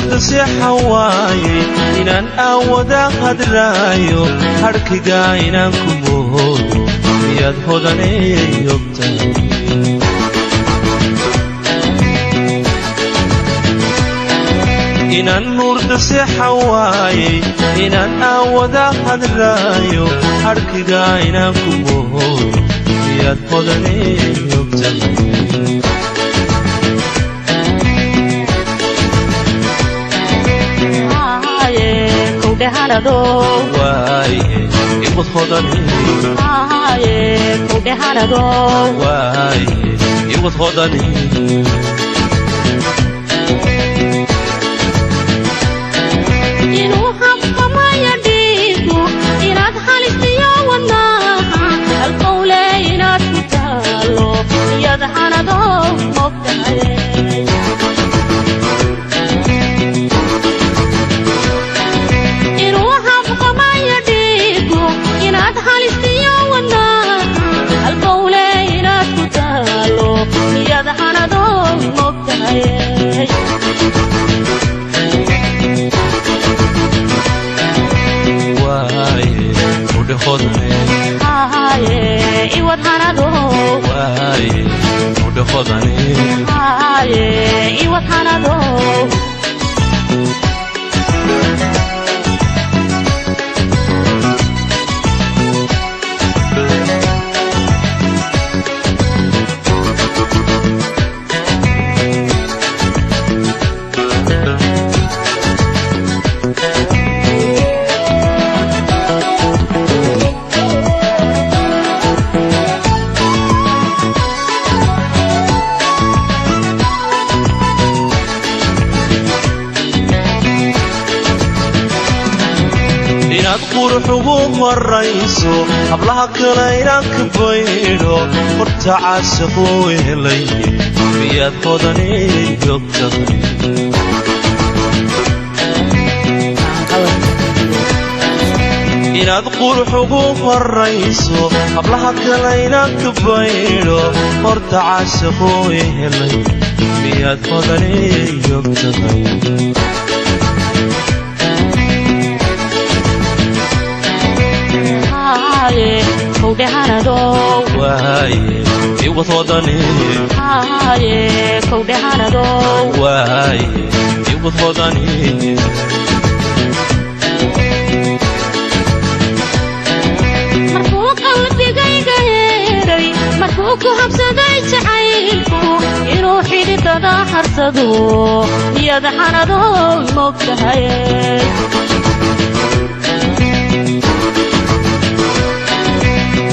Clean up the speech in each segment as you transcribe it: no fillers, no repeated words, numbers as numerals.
Nuurda seexan waayey, inaan aawada hadraayo, hadhkiga inaan ku moodo, miyaad hodanay ogtahay? Inaan nuurda seexan waayey, inaan aawada hadraayo, hadhkiga inaan ku moodo, miyaad hodanay ogtahay? Haye kowdhehanado. Waaye iwad hodanay. Haye kowdhehanado. Waaye iwad hodanay. Inuu habqamaya dhiigu, inaad halistiyo wadnaha halkowle inaad ku taalo, miyaad xanado mogtahay? Inuu habqamaya dhiigu, inaad halistiyo wadnaha halkowle inaad ku taalo, miyaad xanado mogtahay? Waaye udhe hodanay. Haye iwad xanado. Waaye udhe hodanay. Haye iwad xanado. Inaad qurux ugu horayso hablaha kale, inaan ka baydho horta caashaquu helay, miyaad hodanay ogtahay? Inaad qurux ugu horayso hablaha kale, inaan ka baydho horta caashaquu helay, miyaad hodanay ogtahay? Haye kowdhehanado. Waaye iwad hodanay. Haye kowdhehanado. Waaye iwad hodanay. Markuu qalbigayga heeray, markuu ku habsaday jacaylku, inuu xididada harsado, miyaad xanado mogtahay?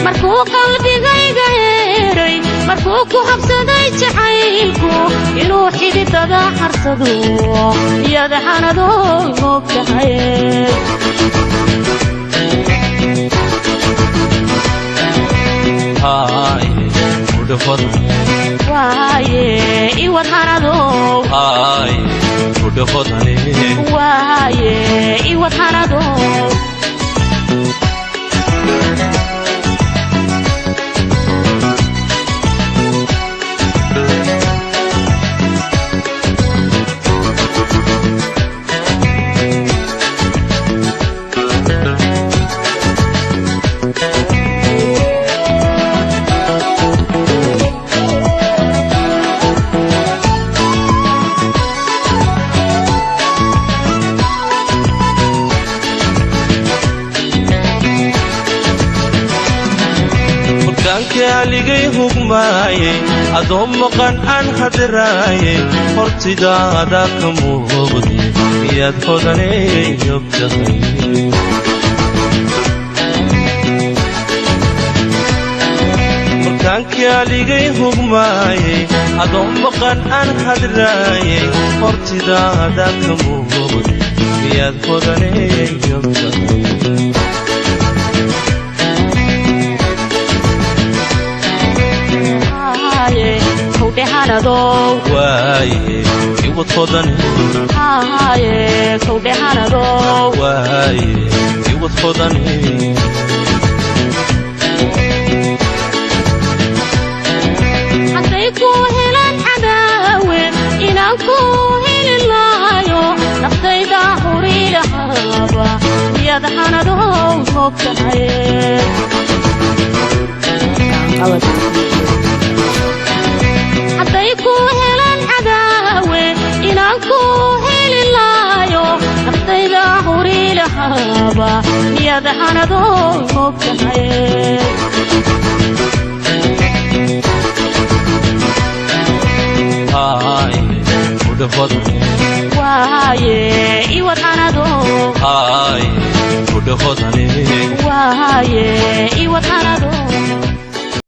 Markuu qalbigayga heeray, markuu ku habsaday jacaylku, inuu xididada harsado, miyaad xanado mogtahay? Haye udhe hodanay. Waaye iwad xanado. Haye udhe hodanay. Waaye iwad xanado. Hoggaanka aligay hugmaayey, adoo maqan aan hadraayey, hortidaada ka muuqday, miyaad hodanay ogtahay? Markaanka aligay hugmaayey, adoo maqan aan hadraayey, hortidaada ka muuqday, miyaad hodanay ogtahay? Haye kowdhehanado. Waaye iwad hodanay. Haye kowdhehanado. Waaye iwad hodanay. Hadday ku helaan cadaawe, inaan ku heli lahayo. Mogtahay? Gacanqabad Media. Hadday ku helaan cadaawe, inaan ku heli laayo, naftayda huri lahaaba, miyaad hanado mogtahay? Haye, kudhahodane. Waaye, iwad hanado. Haye, kudhahodane. Waaye, iwad hanado.